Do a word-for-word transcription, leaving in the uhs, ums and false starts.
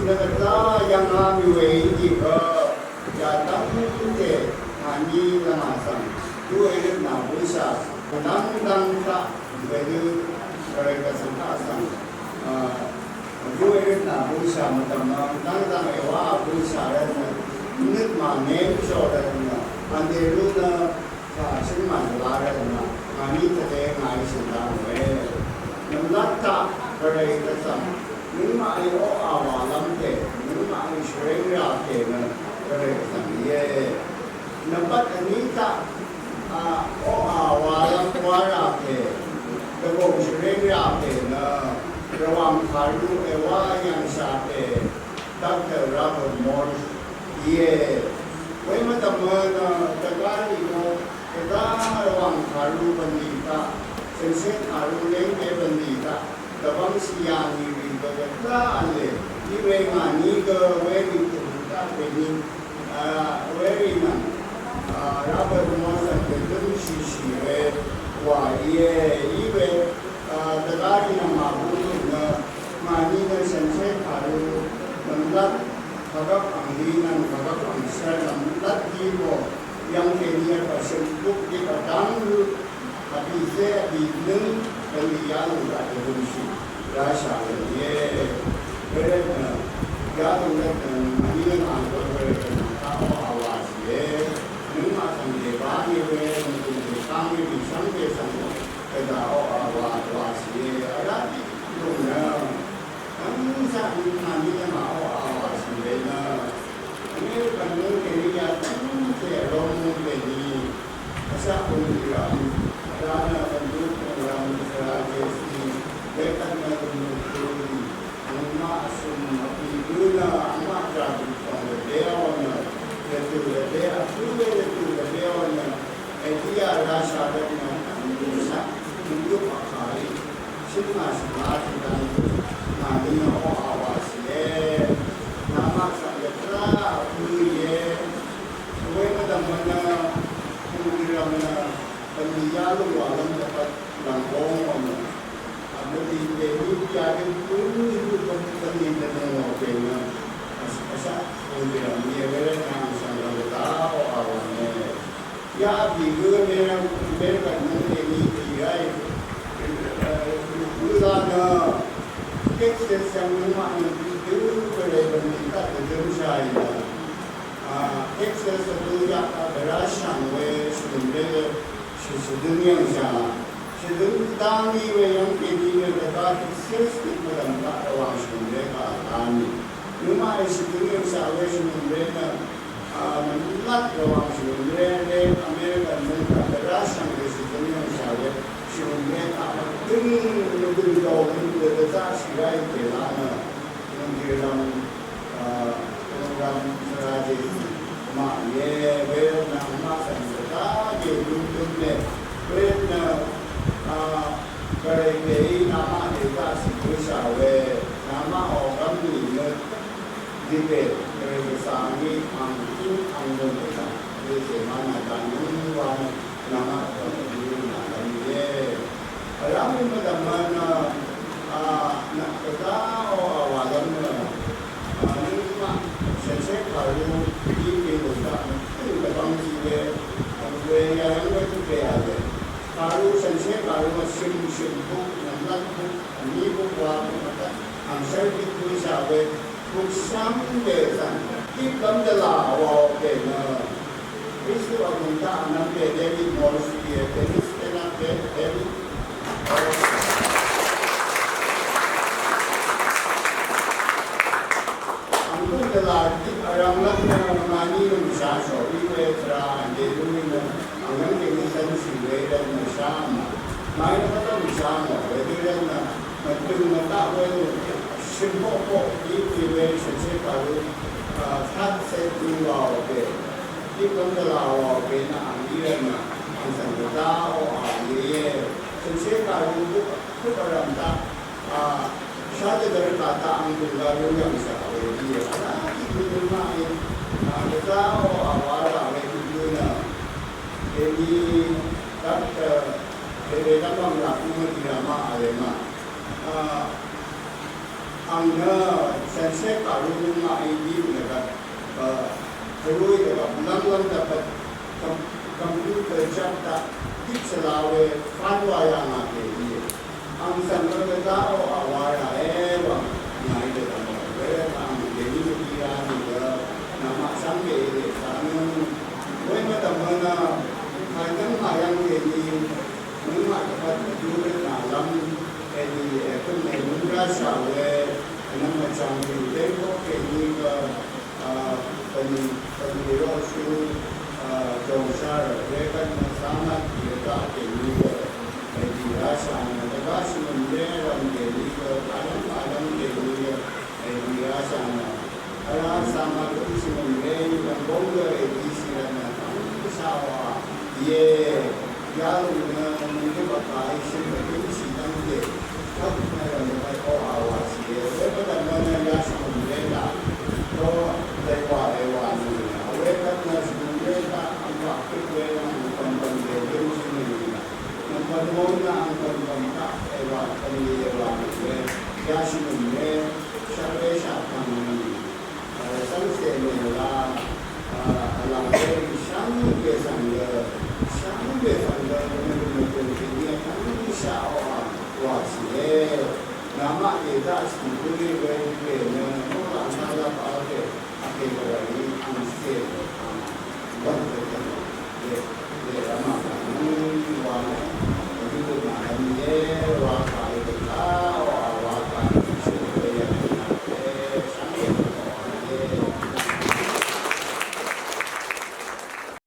Gvzá yv̀ngá mì we í dì gø yadv́ngte ngàní lvmà svng dú èrøtnà bǿshà dv́ngdv́ng taq wedø Gvray Gvsvng taq svng dú èrøtnà bǿshà mvdv̀m dv́ngdv́ng èwá bǿshà rvtnø nøt màngé bǿshà rvtnø vndè rú nø Kà shø̀n màzvla rvtnø ngàní tvdè ngàí shø̀n dvng we. Nvmlat taq Gvray Gvsvng nøngmaqí oqà wàlv́m pè, nøngmaqí shvréng rà pè nø Gvray Gvsvng íe. Nvmbat vní taq oqà wàlv́m wa rà pè, dvgùng shvréng rà pè nø Rvwàng kàrú èwá yv̀ngshà pè Doctor Robert Morse íe. Wemvdv̀mø nø dvgá rì nø dvgá Rvwàng kàrú bv̀nlì taq, shànshér kàrú léngbe bv̀nlì taq dvbv́ngshì yà ngì rì gø dvgá v̄le. Iwe ngàní gø werì tø̀hù taq dèní, a, werì nvng, a, Robert Morse dvdømshìshì we wà íe. Iwe Dvgá rì nvng màbú nø ngàní nø shànshér kàrú nvmlat kàgvp angli nvng kàgvp angshvr nvmlat dí bò yv̀ng kèní vpvshø̀m buk dvgá dv́ng rø vbìcé vbìnǿng dv̀ngdì yalòng daq dvgø̀mshì rashà we íe. Wervt nø yalòng rvt nø ngàní nø ngà gø wervt nø kaq oqà wàshìe. Nøngmaq svng dèbá ngì we mvdùng dèkáng ngì rì shvngbe svng Gvzà oqà wà wàshìe vrá tiq lùng nø. V́mzaq nìnà mì dvmà oqà wàshì we nø. Vmí vkvt nø kèní yadv́ngte vró mú kèní. Vshaq bø̀n rì rvm. Vrá nø vndú bø̀n rvm svra jèsì. Wekvt nø vnø kùrì. Angmaq vsø̀m vpì gǿ nø angmaq jàgùn tòng rvdé ò nø. Rvdø̀ rvdé vpǿ we rvdø̀ rvdé ò nø. Èdíyà rashà rvt nø vmvsha mvdøp vkàí shø̀n màshvla tiqdvng nàní nø oqà wàshìe. Namaq svng dvtrá vpø̄ìe. Wemvdv̀m nø pø̀ngrì rvm nø bv̀nlì yalòng wàlv́m dvpvt lv̀nggóng wv̀m nø. Vbø̀nlì dèní yadø pø̄nì dø bv̀nlì dvnøng wà pè nø. Vshaq pø̀ngrì rvm íe wervt nø ang svng rvm dvtrá oqà wàne. Ya bì gø mèrvt nøng dèní bì ráì. Gø la nø Texas svng nøngmaq nø bì gø Gvray bv̀nlì taq dvdømshàì nø. A, Texas vdø yaq taq dvrá shv̀ng we shvdø̀m ré gø shvdøng yv̀ngshà. Shvdøng dá ngí we yv́ng kèní nø dvgá Texas nø mvdv̀m taq Rvwàng shvdø̀m ré kaq dá ngí. Nøngmaqí shvdøng yv̀ngshà we shvdø̀m ré nø A, nvmlat Rvwàng shvngø̀mré ré America nvng kà dvrá shvngbe shvzøng yv̀ngshà we shvngø̀mré kà døng døng døng døng dø dvzaqshì ráì pè laq nø nvng dìrvm, a, nvng rvm svra jèsì maqìe. Wervt nø angmaq svng svkaq dèdøng døng lè wervt nø, a, Gvray pèí namaq dèzaqshì gøshà we namaq ògv́m nìnø Dìbè, Gvray Gvsvng í ang í ang mò mèdv̀ng, Gvray zèmá nà dv̀ng nǿng wa nø, nvng aq dv̀ng í nà dv̀ng íe. Vrá mì mvdv̀m nø, a, nvng gvzá o a wa dv̀m nø, a, nøngmaq, shànshér kàrú, í pè lùng daq, tø̀ng dvbvng zí we, we yayv́ng we tø pè a we. Kàrú, shànshér kàrú, shø̀m, shø̀m buk, nv̀mlat buk, vní buk, wa buk, mvdv̀m, angshv́r buk, buk shà we, Bukshv́m dèzv̀ng tiq gv́m dvlà wàò pè nø Kristu vgùn taq vnvm pè David Morris íe. Can you stand up, David? Ang gùn dvlà tiq vrv̀m lv́m nø màní nø mvshà shòrí we tvrà v̀n dèlú nø Angv́ng kèní cv́nshì we rvt nø shá mà. Màí nø mvtó mvshá ngò we dø rvt nø mvdøng mvtaq we nø shø̀n poqpoq í pè we shànshér kàrú, a, tat set dø wàò pè. Í pv́ng dvlà wàò pè nø ang í rvt nø ang svng dvdá oqà íe. Shànshér kàrú buk Kuk vrv̀m taq, a, shá dvdvr kà taq ang dø̀ng gvlú yv̀ngshà we íe. Vrá tiq gø nøngmaqí, a, dvzá oqà wa rà we tiq gø nø. Dèní dvp, dèní dvp ang laq mø dì rà ma a lè ma. A, ang nø shànshér kà Rūnung maqí dí nø gvp, a, Hvrúí nø gvp lv́mlv́m dvpvt com-, computer jvp taq dip svla we fán wa yà ngà kèní. Ang svng gø gvzá oqà wa yà e wvng ngàí dvdvm o. Wervt ang kèní mvdí rá nìgø namaq shvngbe í lè kà nøng. Wemvdvm nø kàngdv́ng màyv́ng kèní nøngmaq dvpvt mvdú rvt nà lv́m kèní èkø̀m èmø̀m ráshà we vnvm vchàng rì dv́ngkok kèní gø, a, bv̀nlì, bv̀nlì roqshú, a, jòngshar we kvt nø sámvt dì rvgaq kèní gø èdì ráshà nø dvgá shvngø̀m ré rv̀m kèní gø kàlv́m kàlv́m kèní gø èdì ráshà nø. Vrá svng màgø shvngø̀m ré í lv̀ngbóng gø èdì shì rvt nø tvng shà wa. Ye, yalùng nø mø̀ngdø bvkà í shø̀n dvgǿn shì dv́ngte. Kvt nø rv̀m dvpvt oqà wa shì ye. Wepvt dv̀m nø ya shvngø̀m ré taq. Tó, lèwà lèwà nø. Wepvt nø shvngø̀m ré taq, ang paq pøt we nø, ang pv̀npv̀n dègǿn shì nø. Nv̀mpv̀n móng nø, ang pv̀npv̀n taq, èwà, pv̀nlì èwà nø we. Ya shvngø̀m ré, shvngø̀m ré shà pv̀ng nø. Vsvng cè mèla, a, vlvng rì shvngbe svng gø, shvngbe svng gø, mvdø mvdø kèní vtvng shaq wa, wa shìe. Namaq dèdaq shvngbe we dø nø, mvlaq mvlaq vke, vke gvray ang cè, a, wvn dø dø, dè, dè rvma